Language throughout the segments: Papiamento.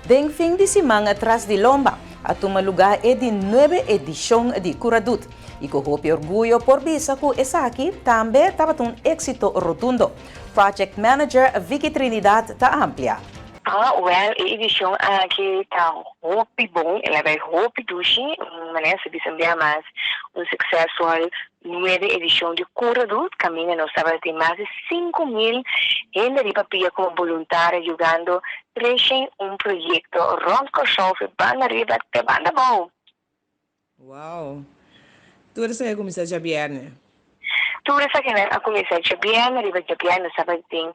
Den fin di siman tras di lomba a tuma lugá e di nuebe edishon di CuraDoet i ku hopi orguyo por bisa ku esaki tambe tabata un éksito rotundo. Project Manager Vicky Trinidad ta amplia. Ah, wèl, e edishon aki ta hopi bon, el a bai hopi dushi, manera sa bisa un bia mas un successful nuebe edishon di CuraDoet, kaminda nos tabatin mas di 5000 hende riba pia komo boluntario yudando trece un proyekto rònt Kòrsou, banda riba te banda abou. Wow. Tur esaki a kuminsá djabièrnè? Tur esakinan a kuminsá djabièrnè. Riba djabièrnè tabatin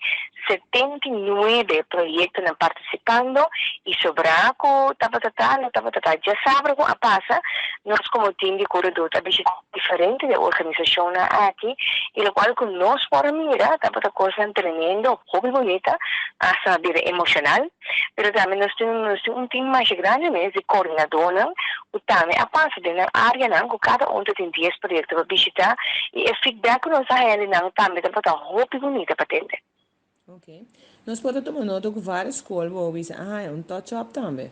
79 proyektonan partisipando i sobrá ku tabata ta, no tabata ta. Djasabra ku a pasa, nos komo tim di CuraDoet a bishitá diferente di organisashonnan aki i lokual ku nos por a mira tabata kosnan tremendo, hopi bunita, hasta bira emoshonal. Pero tambe nos tin un tim mas grandi mes di koordinadónan ku tambe a pasa den nan áreanan, ku kada un tin 10 proyekto pa bishitá i e feedback ku nos a haña nan tambe tabata hopi bunita pa tende. Ok. Nos por tuma nota ku vários skol bo bisa, ah, un touch up tambe.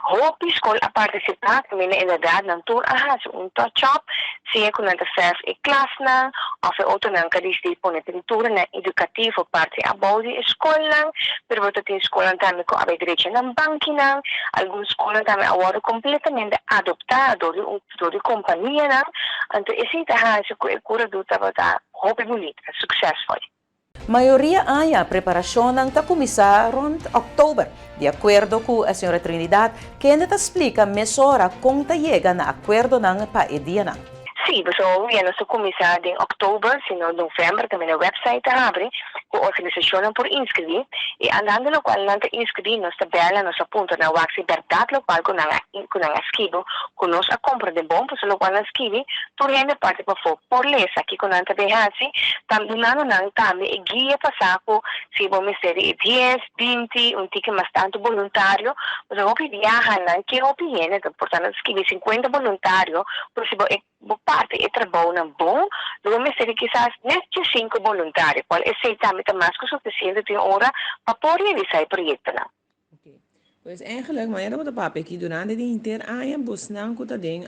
Hopi skol a partisipá, tambe en berdat nan tur a hasi un touch up, sea ku nan ta verf e klasnan, òf e otronan ku a disidí pone pinturanan edukativo parti abou di skolnan, pero bo tin skolnan tambe ku a bai drecha nan bankinan, algun skolnan tambe a wòrdu kompletamente adoptá dor di kompanianan, anto esei ta hasi ku e CuraDoet tabata hopi bunita, successful. Mayoria aña preparashonnan ta kuminsá rònt òktober. Di akuerdo ku e señora Trinidad, kende ta splika mesora kon ta yega na akuerdonan pa e dianan. Sí, so ya nos a kuminsá den òktober, sino novèmber tambe e website ta habri, ku organisashonnan por inskribí i andando lokual nan ta inskribí, nos ta bèl, nos a puntra nan wak si berdat lokual ku nan a skibi, ku nos a komprondé bon, pasobra lokual nan skibi, tur hende parti pafó por lesa kiko nan ta bin hasi, tambe dunando nan tambe e guia pa sa ku si bo mester di 10, 20, un tiki mas tantu voluntario, pasobra hopi biaha nan ke hopi hende, por tantu skibi 50 voluntario, pero si bo e bo parti e trabounan bon, lo mester kisas net 5 voluntario, kual esei tambe ta mas ku sufisiente tin ora pa por realisá e proyektonan. Ok. Pues eigenlijk, manera bo ta papia aki durante di henter aña bosnan ku ta den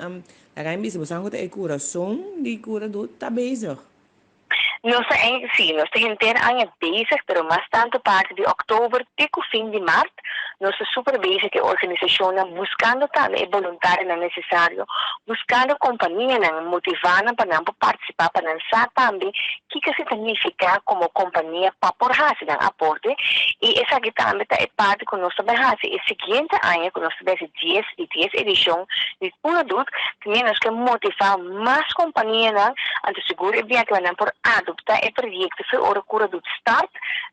laga mi bisa bosnan ku ta e kurason di CuraDoet ta bezig. Nos ta sí, nos ta henter aña bezig, pero mas tantu parti di òktober te ku fin di mart, nos ta super bezig ku organisashonnan buskando tambe e voluntarionan nesesario, buskando kompanianan, motivá nan pa nan por partisipá, pa nan sa tambe kiko esei ta nifiká komo kompania pa por hasi nan aporte i esaki tambe ta e parti ku nos tambe hasi e siguiente aña ku nos ta hasi 10 di 10 edishon di CuraDoet, tambe nos ke motivá mas kompanianan anto sigur e bia ku nan por adoptá e proyekto for ora CuraDoet start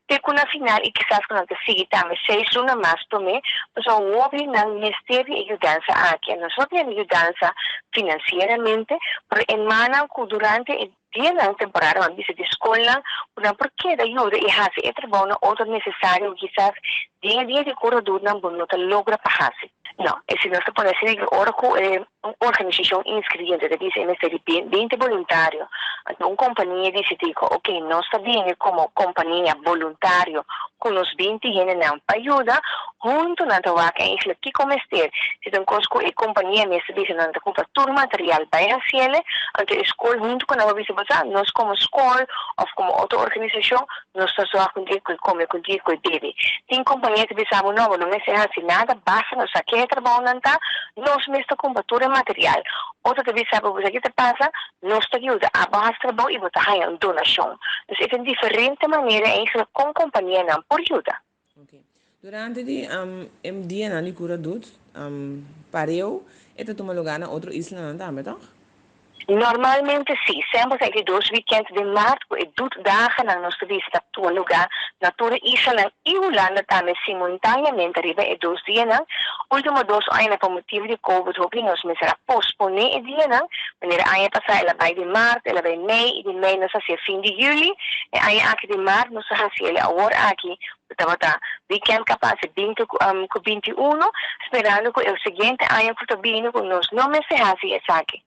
te ku na final i kisas ku nan ta sigui tambe 6 luna mas promé, pasobra hopi nan mester di yudansa aki. Nos no tin yudansa finansieramente, pero e mannan ku durante e dianan temporada nan bisa di skolnan ku nan por keda yuda i hasi e trabounan otro nesesario kisas dia dia di CuraDoet nan bo no ta logra pa hasi. No, e si nos ta pone asina ku ora ku e un organisashon inskribí, ta bisa e mester di 20 voluntario, anto un kompania disidí ku ok, nos ta bini komo kompania voluntario ku nos 20 hendenan pa yuda, huntu nan ta wak eigenlijk kiko mester. Si ta un kos ku e kompania mester bisa nan ta kumpra tur material bai hasié, anto e skol huntu ku nan por bisa bo nos komo skol òf komo otro organisashon nos ta zorg ku dia ku kome, ku dia ku bebe. Tin kompania ta bisa bo no, bo no mester hasi nada, basta nos sa ke trabounan ta, nos mes ta kumpra tur e material. Otro ta bisa bo kiko ta pasa, nos ta yuda abo hasi trabou i bo ta haña un donashon. Dus e tin diferente manera eigenlijk kon kompanianan por yuda. Ok. Durante di dianan di CuraDoet, pareu, e ta tuma lugá na otro islanan tambe, toch? Normalmente sí, semper ta e dos weekend di mart ku e doetdagennan nos ta bisa tuma lugá na tur islanan i Hulanda tambe simultáneamente riba e dos dianan. Último 2 aña pa motibu di COVID hopi nos mester a posponé e dianan. Manera aña pasá el a bai di mart, el a bai mei, i di mei nos a hasi fin di yüli. E aña aki di mart nos a hasi el awor aki tabata weekend ku a pasa 20 ku 21, sperando ku e siguiente aña ku ta bini ku nos no mester hasi esaki.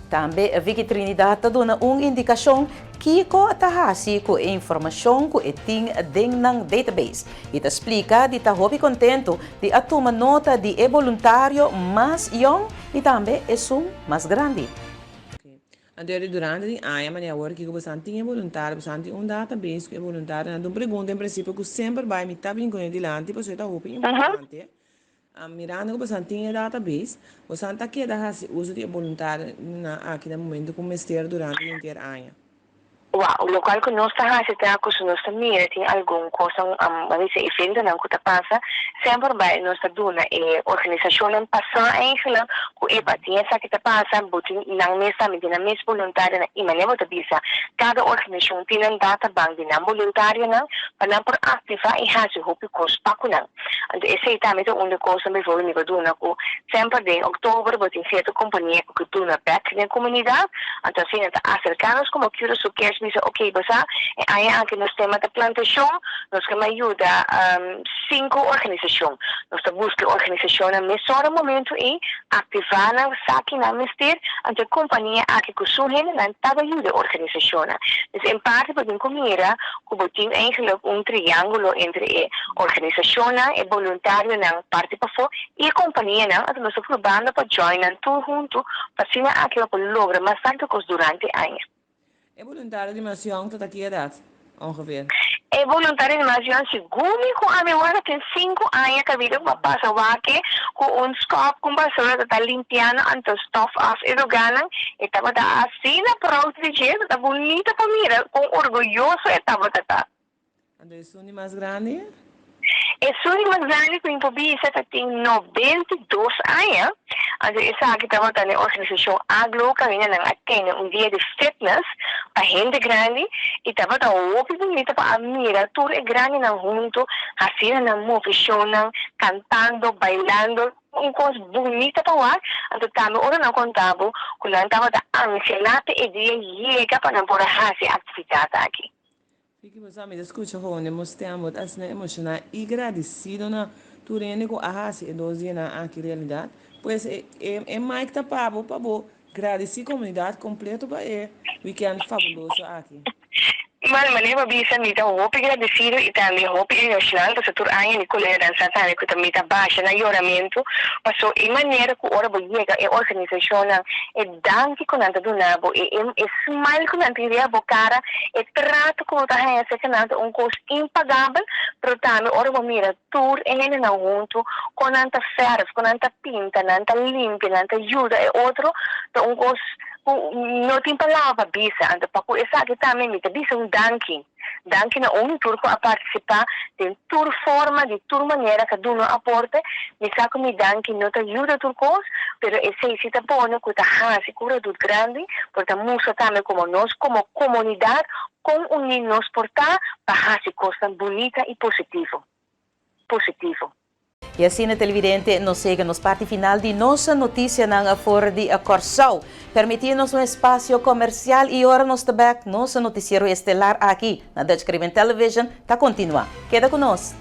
Tambe Vicky Trinidad ta duna un indikashon kiko ta hasi ku e informashon ku e tin den nan database i ta splika di ta hopi kontentu di a tuma nota di e boluntario mas yòn i tambe esun mas grandi. Anto e durante di aña manera awor kiko bosan tin e boluntario, bosan tin un database ku e boluntarionan ta un pregunta en prinsipio ku semper bai mi ta bin kuné dilanti pasobra e ta hopi importante. Mirando ku bosan tin e database, bosan ta keda hasi uso di e boluntarionan aki na momento ku mester durante di henter aña. Wou, lokual ku nos ta hasi ta ku si nos ta mira tin algun kosnan, bo a bisa eventonan ku ta pasa, semper bai nos ta duna e organisashonnan pasá eigenlijk ku epa tin esaki ta pasa, bo tin nan mes tambe tin nan mes boluntarionan i manera bo ta bisa kada organisashon tin nan databank di nan boluntarionan pa nan por aktivá i hasi hopi kos pa ku nan. Anto esei tambe ta un di e kosnan bijvoorbeeld mi por duna ku semper den oktober bo tin sierto kompania ku ke duna bèk den komunidat, anto asina ta aserká nos komo Curaçao Cares bisa oke bo sa e aña aki nos tema ta plantashon, nos ke mai yuda sinku organisashon, nos ta buska e organisashonnan mesora momentu ei aktivá nan sa ki nan mester, anto e kompania aki ku su hendenan tabata yuda e organisashonnan. Dus en parte bo tin ku mira ku bo tin eigenlijk un triángulo entre e organisashonnan, e boluntarionan parti pafó i e kompanianan, anto nos ta probando pa join nan tur huntu pa asina aki bo por logra mas tantu kos durante aña. E boluntario di mas yòn ta ta ki edat, ongeveer? E boluntario di mas yòn segun mi ku ami wak ta tin sinku aña kabida ku a pasa wak ku un skòp ku un basura ta ta limpiando anto stòf af e lugánan, e tabata asina proud di dje, ta bunita pa mira kon orguyoso e tabata ta. Anto esun di mas grandi? Esun di mas grandi ku mi por bisa ta tin 92 aña. Anto esaki tabata na e organisashon Aglo kaminda nan a tene un dia di fitness pa hende grandi i tabata hopi bunita pa a mira tur e grandinan huntu hasiendo nan moveshonnan, kantando, bailando, un kos bunita pa wak. Anto tambe ora nan konta bo ku nan tabata ansiá pa e dia yega pa nan por a hasi e aktividat aki. Fiki bo sa mi ta skucha hopi den bo stem bo ta asina emoshoná i gradisido na tur hende ku a hasi e dos dianan aki realidat. Pues e e mic ta pa bo pa bo gradisí komunidat kompleto pa e wikènt fabuloso aki. Mal manera bo bisa mi ta hopi gradisido i tambe hopi emoshonal pasobra tur aña mi kolega nan sa tambe ku ta mi ta basha na yoramentu paso e manera ku ora bo yega e organisashonnan e Danki ku nan ta duna bo, e e smile ku nan tin riba bo kara, e trato ku bo ta haña serka nan ta un kos impagabel, pero tambe ora bo mira tur e hendenan huntu, kon nan ta fèrf, kon nan ta pinta, nan ta limpia, nan ta yuda e otro, ta un kos ku no tin palabra pa bisa. Anto pa ku esaki tambe mi ta bisa un danki. Danki na un tur ku a partisipá den tur forma, di tur manera ka duna un aporte. Mi sa ku mi danki no ta yuda tur kos, pero esei si ta pone ku ta hasi ku Radut grandi, por ta mustra tambe komo nos komo komunidat kon uní nos por ta pa hasi kosnan bunita i positivo. Positivo. I asina televidente nos yega nos parti final di nos noticianan for di Kòrsou. Permití nos un espacio comercial i ora nos ta bek nos noticiero estelar aki na Dutch Caribbean Television ta continua. Keda cu nos!